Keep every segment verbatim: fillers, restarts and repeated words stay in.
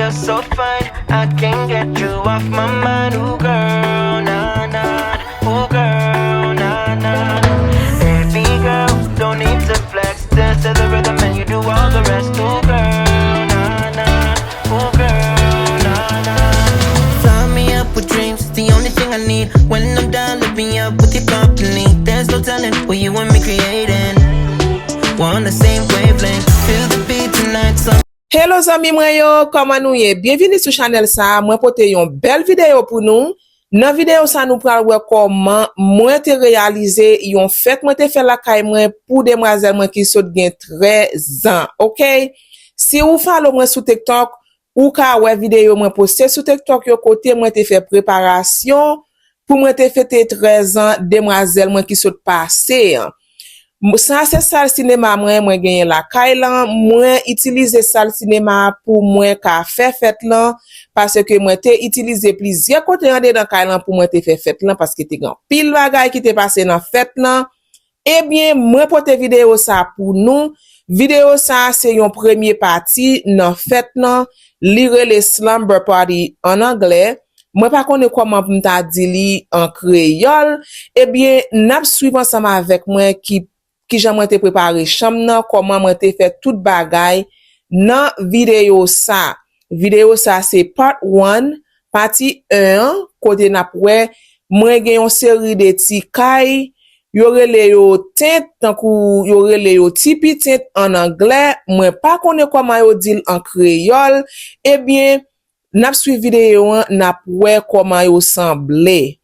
You're so fine, I can't get you off my mind. Ooh, girl, nah, nah. Ooh, girl, nah, nah. Baby girl, don't need to flex. Dance to the rhythm and you do all the rest. Ooh, girl, nah, nah. Ooh, girl, nah, nah. Fly me up with dreams, the only thing I need. When I'm down, lift me up with your company. There's no telling what you and me creating. We're on the same wavelength. Feel the beat tonight, so Hello zanmi mwen yo, kòman nou ye? Byenvini sou chanèl sa a, mwen pote yon bèl videyo pou nou. Nan videyo sa a nou pral wè kòman mwen te reyalize yon fèt mwen te fè lakay mwen pou demwazèl mwen ki sot gen trèz an, oke? Si ou follow mwen sou TikTok, ou ka wè videyo mwen poste sou TikTok yo kote mwen te fè preparasyon pou mwen te fete trèz an demwazèl mwen ki sot pase an. Sa se sal sinema mwen, mwen genyen lakay lan. Mwen itilize sal sinema a pou mwen ka fè fèt lan, paske mwen te itilize plizyè kote andedan kay lan pou mwen te fè fèt lan, paske te gen anpil bagay ki te pase nan fèt lan. Ebyen, mwen pote videyo sa pou nou. Videyo sa se yon premye pati nan fèt lan. Li rele Slumber Party an anglè. Mwen pa konnen kòman pou m ta di li an kreyòl. Ebyen, n ap swiv ansanm avèk mwen ki, kijan mwen te prepare chanm nan, kòman mwen te fè tout bagay nan videyo sa. Videyo sa se part one, pati en an, kote n ap wè mwen gen yon seri de ti kay, yo rele yo tent, tankou yo rele yo tipi tent an anglè, mwen pa konnen kòman yo di l an kreyòl, ebyen, n ap swiv videyo an, n ap wè kòman yo sanble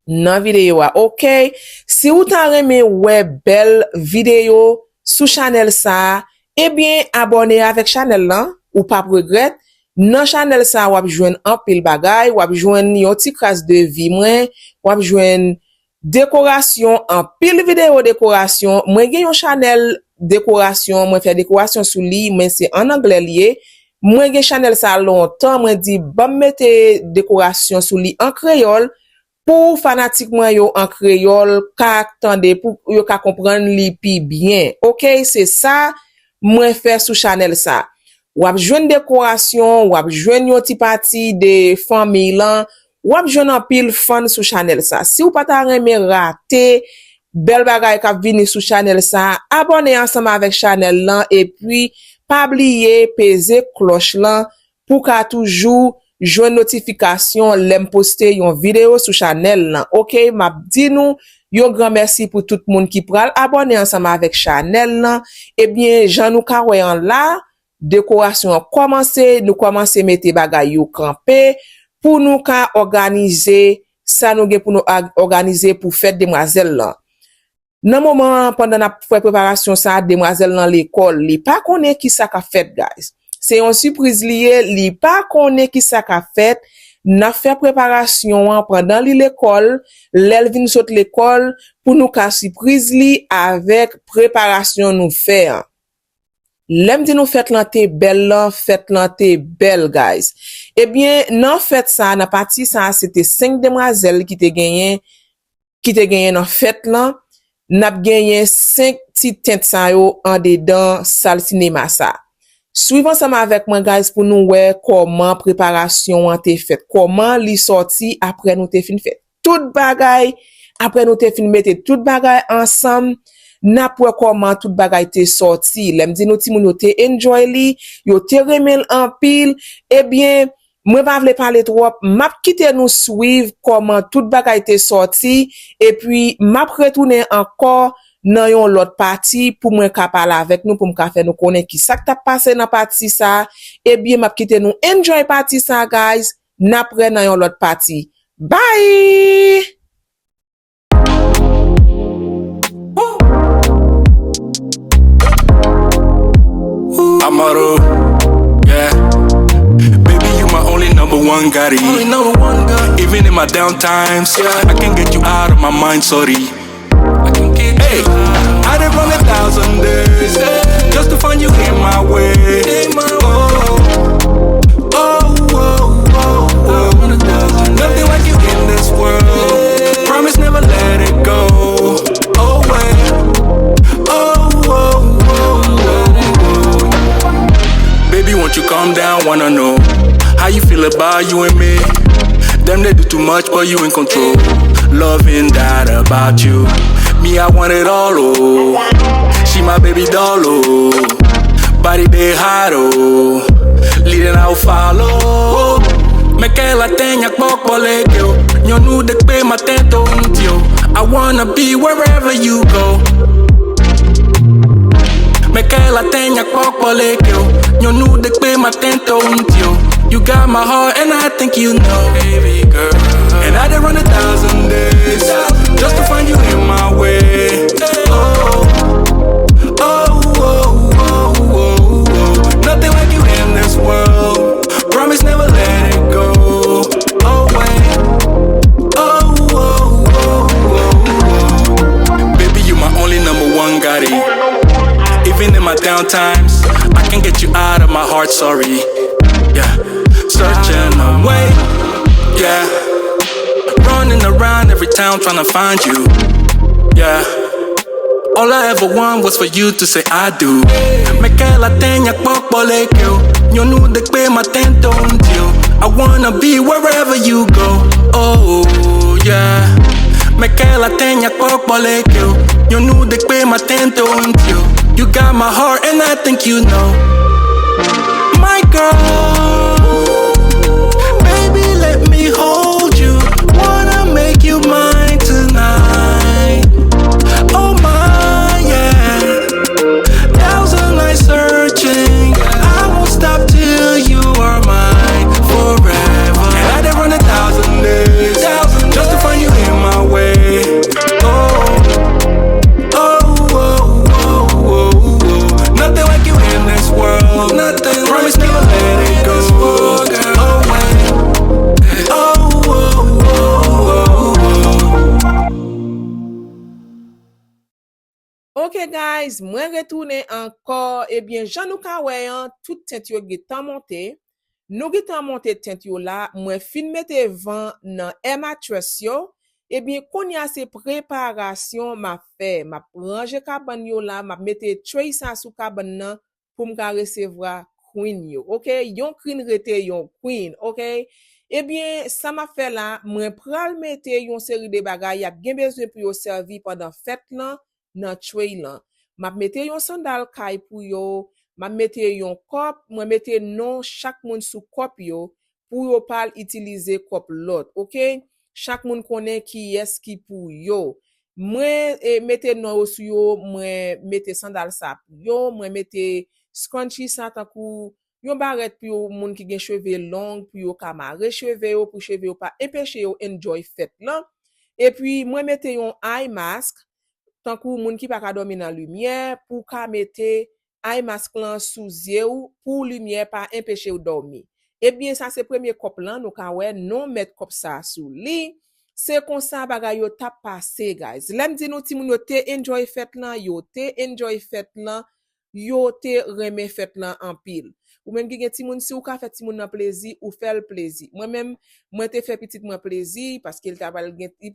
nan videyo a, oke? Si w ta renmen wè bèl videyo sou chanèl sa a, ebyen, abòne avèk chanèl lan, ou p ap regrèt. Nan chanèl sa a, w ap jwenn anpil bagay, w ap jwenn yon ti kras de vi mwen, w ap jwenn dekorasyon, anpil videyo dekorasyon. Mwen gen yon chanèl dekorasyon, mwen fè dekorasyon sou li, men se an anglè li ye. Mwen gen chanèl sa a lontan, mwen di, ban m mete dekorasyon sou li an kreyòl pou fanatik mwen yo an kreyòl ka tande, pou yo ka konprann li pi byen. Oke, se sa mwen fè sou chanèl sa. W ap jwenn dekorasyon, w ap jwenn yon ti pati de fanmi lan, w ap jwenn anpil fan sou chanèl sa. Si w pa ta renmen rate bèl bagay k ap vini sou chanèl sa, abòne ansanm avèk chanèl lan, epi pa bliye peze klòch lan pou w ka toujou jwenn notifikasyon lè m poste yon videyo sou chanèl lan. Oke, m ap di nou yon gran mèsi pou tout moun ki pral abòne ansanm avèk chanèl lan. Ebyen, jan nou ka wè an la, dekorasyon an kòmanse, nou kòmanse mete bagay yo kanpe pou nou ka òganize sa nou gen pou nou ag-, òganize pou fèt demwazèl lan. Nan moman an, pandan n ap fè preparasyon sa a, demwazèl lan lekòl, li pa konnen kisa k ap fèt, guys. Se yon sipriz li ye, li pa konnen kisa k ap fèt. N ap fè preparasyon an pandan li lekòl, lè l vin sot lekòl, pou nou ka sipriz li avèk preparasyon nou fè an. Lè m di nou fèt lan te bèl lan, fèt lan te bèl, guys. Ebyen, nan fèt sa a, nan pati sa a, se te senk demwazèl ki te genyen, ki te genyen nan fèt lan. N ap genyen senk ti tent sa yo andedan sal sinema sa. Swiv ansanm avèk mwen, guys, pou nou wè kòman preparasyon an te fèt, kòman li sòti apre nou te fin fè tout bagay, apre nou te fin mete tout bagay ansanm, n ap wè kòman tout bagay te sòti. Lè m di nou timoun yo te enjoy li, yo te renmen l anpil, ebyen, mwen pa vle pale twòp, m ap kite nou swiv kòman tout bagay te sòti, epi m ap retounen ankò nan yon lòt pati pou mwen ka pale avèk nou, pou m ka fè nou konnen kisa k t ap pase nan pati sa. Ebyen, m ap kite nou enjoy pati sa, guys. N ap wè nan yon lòt pati. Bye! Amaru, yeah. Baby, you my only number one, got it. Only number one, got it. Even in my down times, yeah, I can't get you out of my mind, sorry. Hey, I did run a thousand days just to find you in my way. Oh, oh, oh, oh, oh. Nothing like you in this world. Promise never let it go. Oh, wait. Oh, oh, oh, oh, oh. Baby, won't you Calm down, wanna know how you feel about you and me. Them they do too much, but you in control. Loving that about you. Me, I want it all, oh. She my baby doll, oh. Body they hot, oh. Leading out follow. Me ke la tenga poco le que yo. Yo nu de pe matento un tío. I wanna be wherever you go. Me ke la tenga poco le que yo. Yo nu de pe matento un tío. You got my heart and I think you know, baby girl. And I did run a thousand days just to find you in my way. Oh, oh, oh, oh, oh, oh. Nothing like you in this world. Promise never let it go away. Oh, oh, oh, oh, oh. Baby, you my only number one, got it. Even in my down times, I can get you out of my heart, sorry. Yeah, searching away. Yeah, running around every town trying to find you. Yeah. All I ever want was for you to say I do. Me ke la tenga poco le que yo. Yo nu de pe matento un tío. I wanna be wherever you go. Oh yeah. Me ke la tenga poco le que yo. Yo nu de pe matento un tío. You got my heart and I think you know. My girl, baby, let me hold you. Wanna make you mine tonight. Oh my, yeah. Thousand nights searching, I won't stop till you are mine forever. And I did run a thousand days just to find you in my way. Oh, oh, oh, oh, oh, oh. Nothing like you in this world. Nothing. Promise never let it go away. Oh, oh, oh, oh, oh. Ok guys, mwen retounen ankò. Ebyen, jan nou ka wè an, tout tent yo gentan monte. Nou gentan monte tent yo la. Mwen fin mete van nan air mattress yo. Ebyen, kounye a se preparasyon m ap fè. M ap ranje kabann yo la, m ap mete tray sa sou kabann nan pou m ka resevwa queen yo, ok? Yon queen rete yon queen, ok? Ebyen, sa m ap fè la, mwen pral mete yon seri de bagay y ap gen bezwen pou yo sèvi pandan fèt lan nan tray lan. M ap mete yon sandal kay pou yo, m ap mete yon kòp, mwen mete non chak moun sou kòp yo, pou yo pa al itilize kòp lòt, ok? Chak moun konnen kiyès ki pou yo. Mwen, e, mete non yo sou yo, mwen mete sandal sa pou yo, mwen mete scrunchie sa tankou yon barèt pou yo, moun ki gen cheve long, pou yo ka mare cheve yo, pou cheve yo pa enpeche yo enjoy fèt lan. Epi, mwen mete yon eye mask, tankou moun ki pa ka dòmi nan limyè, pou w ka mete eye mask lan sou zye w, pou limyè pa enpeche w dòmi. Ebyen, sa se premye kòp lan, nou ka wè non mèt kòp sa sou li. Se konsa bagay yo t ap pase, guys. Lè m di nou timoun yo te enjoy fèt lan, yo te enjoy fèt lan, yo te renmen fèt lan anpil. Ou menm ki gen timoun, si w ka fè timoun nan plezi, ou fè l plezi. Mwen menm, mwen te fè pitit mwen plezi, paske l ta pral gen, li,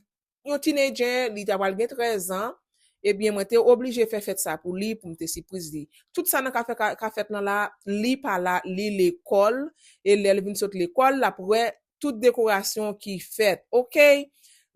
yon teenager, li ta pral gen trèz an. Ebyen, mwen te oblije fè fèt sa pou li, pou m te sipriz li. Tout sa nan ka fè, ka, ka fèt lan la, li pa la, li lekòl, e lè l vin sot lekòl, l ap wè tout dekorasyon ki fèt, ok?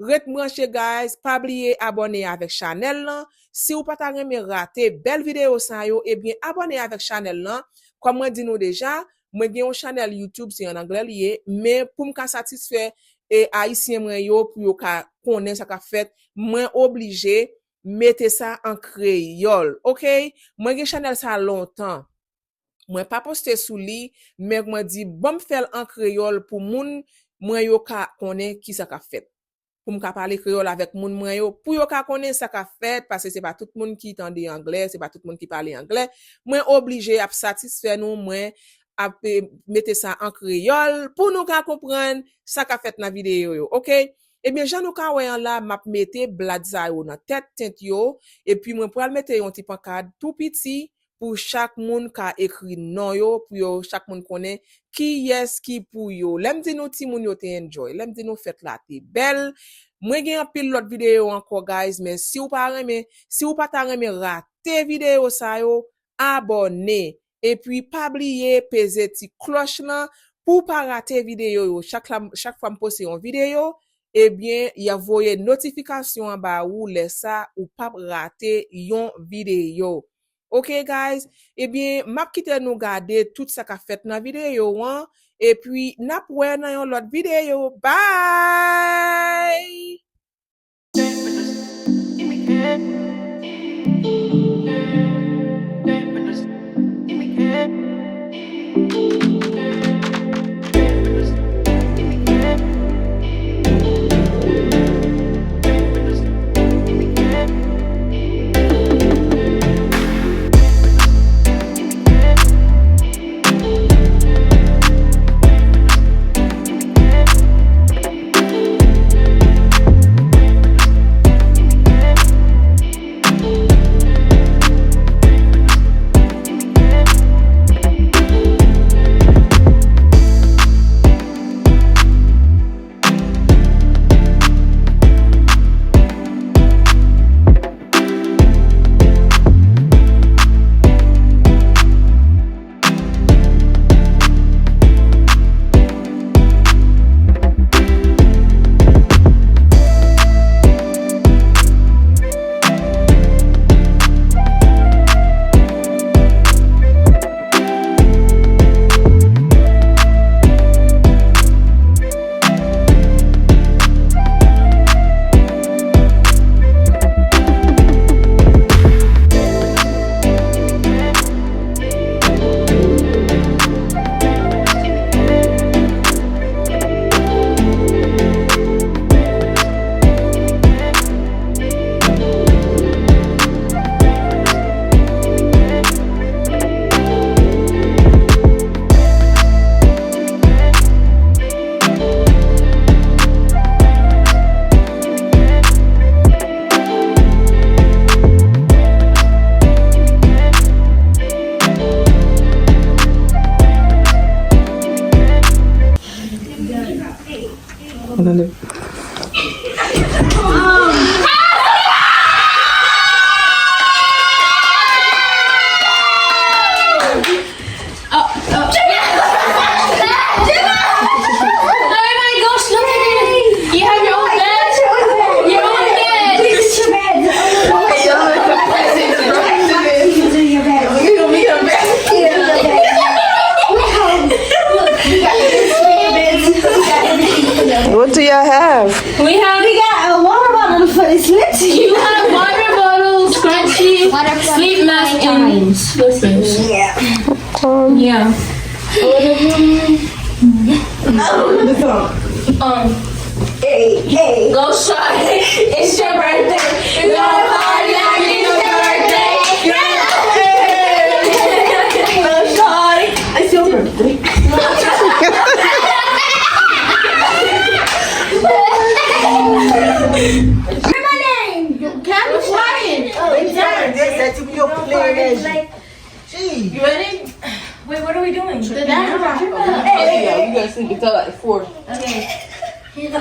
Ret branche, guys, pa bliye abòne avèk chanèl lan. Si w pa ta renmen rate bèl videyo sa yo, ebyen, abòne avèk chanèl lan. Kòm mwen di nou deja, mwen gen yon chanèl YouTube, se an anglè li ye, men pou m ka satisfè, e, Ayisyen mwen yo, pou yo ka konnen sa k ap fèt, mwen oblije mete sa an kreyòl, ok? Mwen gen chanèl sa lontan. Mwen pa poste sou li, men mwen di, ban m fè l an kreyòl pou moun mwen yo ka konnen kisa k ap fèt. Pou m ka pale kreyòl avèk moun mwen yo, pou yo ka konnen sa k ap fèt, paske se pa tout moun ki tande anglè, se pa tout moun ki pale anglè. Mwen oblije ap satisfè nou, mwen ap, e, mete sa an kreyòl pou nou ka konprann sa k ap fèt nan videyo yo, ok? Ebyen, jan nou ka wè an la, m ap mete blad sa yo nan tèt tent yo, epi mwen pral mete yon ti pankad tou piti pou chak moun ka ekri non yo, pou yo, chak moun konnen kiyès ki pou yo. Lè m di nou timoun yo te enjoy, lè m di nou fèt la te bèl, mwen gen anpil lòt videyo ankò, guys, men si w pa renmen, si w pa ta renmen rate videyo sa yo, abòne. Epi pa bliye peze ti klòch lan pou w pa rate videyo yo. Chak la, chak fwa m poste yon videyo, ebyen, y ap voye notifikasyon an ba ou, lè sa ou p ap rate yon videyo. Ok, guys? Ebyen, m ap kite nou gade tout sa k ap fèt nan videyo an, epi n ap wè nan yon lòt videyo. Bye! Oh, oh. Everybody go, look at it. You have your own bed. Your own bed. What do y'all have? We have, we got a water bottle for this little. You have water bottle, scrunchie, sleep mask, and slippers. Yeah. Um, hey, hey. Go, shawty. It's your birthday. You gotta party like it's your birthday. Go, shawty. It's your birthday. Remember my name. You can't try it. It's your birthday. Gee. You ready? Wait, what are we doing? The dance. Hey, hey, hey, you guys sleep until like four. Okay. Three, two,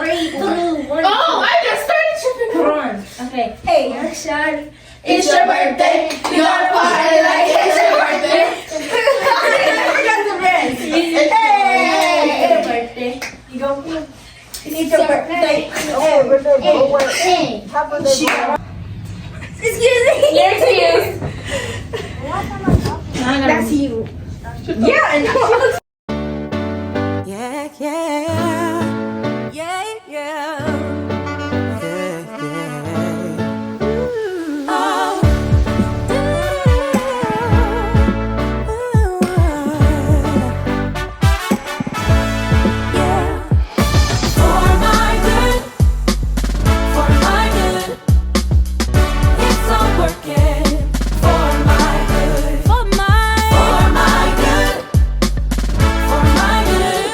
one. Oh, I just started tripping. Come on. Okay. Hey, Sean. It's your birthday. You gotta party like it's your birthday. Hey, it's your birthday. You go. It's your birthday. Hey, hey, hey. Happy birthday. Excuse me. You're excused. That's you. Yeah, and she looks. Yeah, yeah. Yeah, yeah. Yeah, yeah. Ooh. Oh. Ooh. Yeah. For my good, for my good. It's all working for my good. For my, for my good, for my good.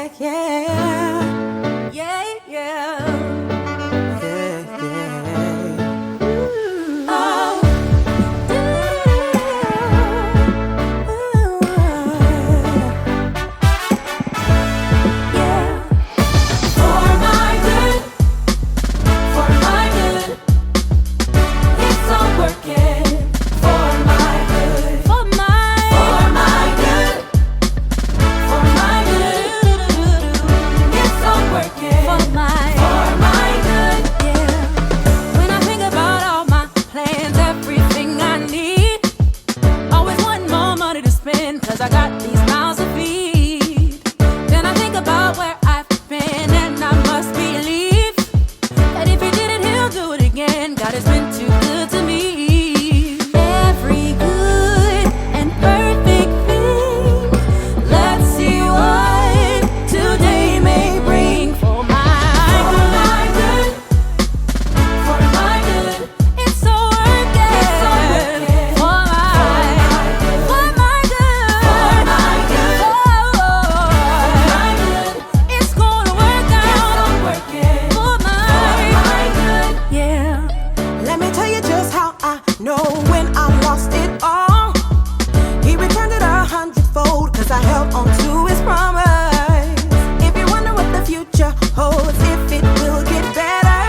Yeah, yeah. Yeah, yeah. Yeah, yeah. Ooh. Oh. Ooh. Yeah. For my good, for my good. It's all working for my good. For my, for my good. For my good. It's all working for my, for my good. Yeah. When I think about all my plans, everything I need, always want more money to spend, 'cause I got these mouths to feed. Then I think about where I've been, and I must believe that if he did it, he'll do it again. God has been too good to me. Every good and perfect thing. Let's see what today may bring for my good. For my good. It's all working for my, for my good. For my good. Oh, it's gonna work out for my, for my good. Yeah. Let me tell you just how I know when I lost it all. He returned it a hundredfold, 'cause I held on to his promise. If you wonder what the future holds, if it will get better,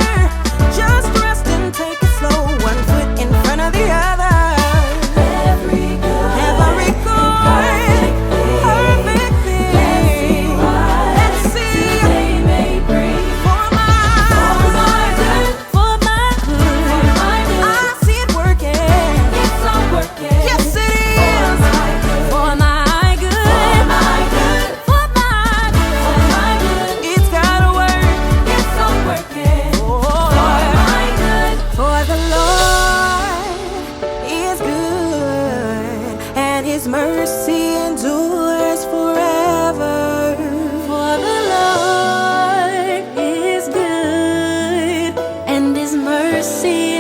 just rest and take it slow, one foot in front of the other. Every good, every good, perfect thing. Let's see. Let's see. For my, for my good. For my good. For my good. I see it working. It's all working. Yes, it is. For my good. For my good. For my good. For my good. For my good. It's gotta work. It's all working. For my good. For the Lord is good, and his mercy endures forever. For the Lord is good, and his mercy